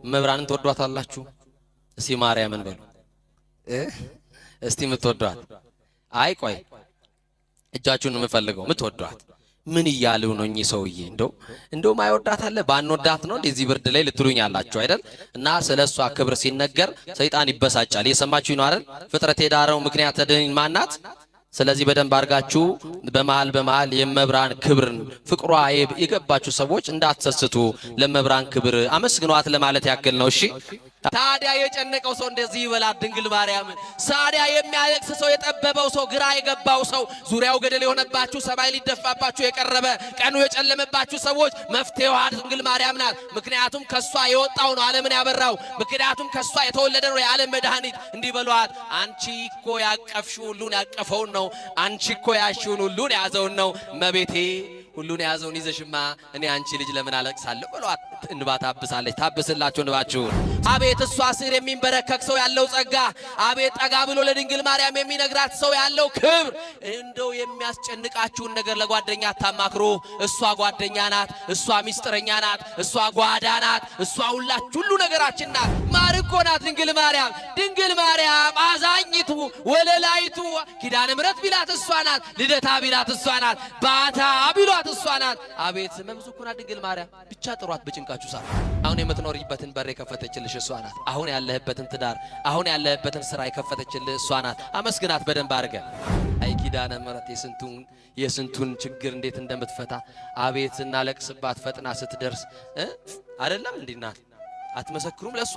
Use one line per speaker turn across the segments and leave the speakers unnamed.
መብራንን ትወዷታላችሁ? እስቲ ማርያምን በሉ። እስቲ የምትወዷት፣ አይ ቆይ እጃችሁን ነው የምፈልገው። የምትወዷት ምን እያሉ ነው እኚህ ሰውዬ? እንደው ማይወዳት አለ? ባንወዳት ነው እንደዚህ ብርድ ላይ ልትሉኝ አላችሁ አይደል? እና ስለ እሷ ክብር ሲነገር ሰይጣን ይበሳጫል። እየሰማችሁ ነው አይደል? ፍጥረት የዳረው ምክንያት ድን ማናት? ስለዚህ በደንብ አድርጋችሁ በመሃል በመሃል የመብራን ክብርን ፍቅሯ የገባችሁ ሰዎች እንዳትሰስቱ፣ ለመብራን ክብር አመስግኗት ለማለት ያክል ነው። እሺ ታዲያ የጨነቀው ሰው እንደዚህ ይበላት ድንግል ማርያምን። ታዲያ የሚያለቅስ ሰው፣ የጠበበው ሰው፣ ግራ የገባው ሰው፣ ዙሪያው ገደል የሆነባችሁ፣ ሰማይ ሊደፋባችሁ የቀረበ፣ ቀኑ የጨለመባችሁ ሰዎች መፍትሄዋ ድንግል ማርያም ናት። ምክንያቱም ከሷ የወጣው ነው ዓለምን ያበራው። ምክንያቱም ከሷ የተወለደ ነው የዓለም መድኃኒት። እንዲህ በሏት፣ አንቺ እኮ ያቀፍሽው ሁሉን ያቀፈውን ነው። አንቺ እኮ ያሽውን ሁሉን የያዘውን ነው። እመቤቴ ሁሉን የያዘውን ይዘሽማ እኔ አንቺ ልጅ ለምን አለቅሳለሁ ብሏት እንባ ታብሳለች። ታብስላችሁ እንባችሁን። አቤት እሷ ስር የሚንበረከክ ሰው ያለው ጸጋ፣ አቤት ጠጋ ብሎ ለድንግል ማርያም የሚነግራት ሰው ያለው ክብር። እንደው የሚያስጨንቃችሁን ነገር ለጓደኛ አታማክሩ። እሷ ጓደኛ ናት፣ እሷ ሚስጥረኛ ናት፣ እሷ ጓዳ ናት፣ እሷ ሁላችሁ ሁሉ ነገራችን ናት። ማር እኮ ናት ድንግል ማርያም። ድንግል ማርያም አዛኝቱ ወለላይቱ፣ ኪዳነ ምሕረት ቢላት እሷ ናት፣ ልደታ ቢላት እሷ ናት፣ ባታ ቢሏት እሷ ናት። አቤት መብዙ እኮ ናት ድንግል ማርያም። ብቻ ጥሯት በጭንቃችሁ ሰዓት። አሁን የምትኖሪበትን በር የከፈተችልሽ እሷ ናት። አሁን ያለህበትን ትዳር፣ አሁን ያለህበትን ስራ የከፈተችልህ እሷ ናት። አመስግናት በደንብ አድርገህ። አይ ኪዳነ ምሕረት የስንቱን ችግር እንዴት እንደምትፈታ፣ አቤት እናለቅስባት ፈጥና ስትደርስ አይደለም እንዴ እናት? አትመሰክሩም ለሷ?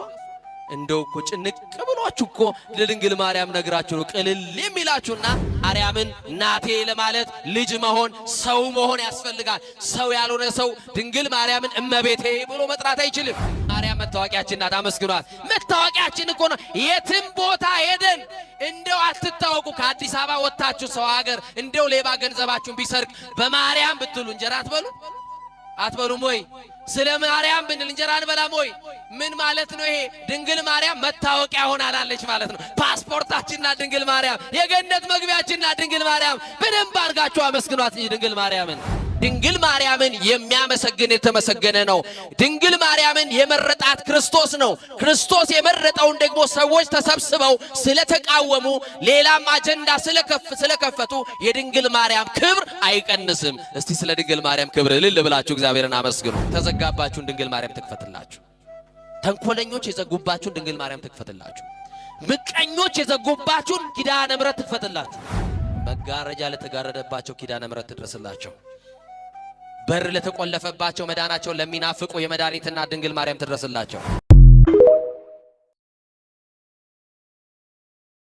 እንደው እኮ ጭንቅ ብሏችሁ እኮ ለድንግል ማርያም ነግራችሁ ነው ቅልል የሚላችሁና ማርያምን እናቴ ለማለት ልጅ መሆን ሰው መሆን ያስፈልጋል። ሰው ያልሆነ ሰው ድንግል ማርያምን እመቤቴ ብሎ መጥራት አይችልም። ማርያም መታወቂያችን ናት። አመስግኗት። መታወቂያችን እኮ ነው። የትም ቦታ ሄደን እንደው አትታወቁ። ከአዲስ አበባ ወጥታችሁ ሰው ሀገር እንደው ሌባ ገንዘባችሁን ቢሰርቅ በማርያም ብትሉ እንጀራ አትበሉ አትበሉም ወይ? ስለ ማርያም ብንል እንጀራ አንበላም ወይ? ምን ማለት ነው ይሄ? ድንግል ማርያም መታወቂያ ሆናላለች ማለት ነው። ፓስፖርታችንና ድንግል ማርያም፣ የገነት መግቢያችንና ድንግል ማርያም። በደንብ አድርጋችሁ አመስግኗት እንጂ ድንግል ማርያምን። ድንግል ማርያምን የሚያመሰግን የተመሰገነ ነው። ድንግል ማርያምን የመረጣት ክርስቶስ ነው። ክርስቶስ የመረጠውን ደግሞ ሰዎች ተሰብስበው ስለተቃወሙ፣ ሌላም አጀንዳ ስለከፈቱ የድንግል ማርያም ክብር አይቀንስም። እስቲ ስለ ድንግል ማርያም ክብር እልል ብላችሁ እግዚአብሔርን አመስግኑ። ተዘጋባችሁን ድንግል ማርያም ትክፈትላችሁ። ተንኮለኞች የዘጉባችሁን ድንግል ማርያም ትክፈትላችሁ። ምቀኞች የዘጉባችሁን ኪዳነ ምሕረት ትክፈትላችሁ። መጋረጃ ለተጋረደባቸው ኪዳነ ምሕረት ትድረስላቸው። በር ለተቆለፈባቸው፣ መዳናቸውን ለሚናፍቁ የመድኃኒትና ድንግል ማርያም ትድረስላቸው።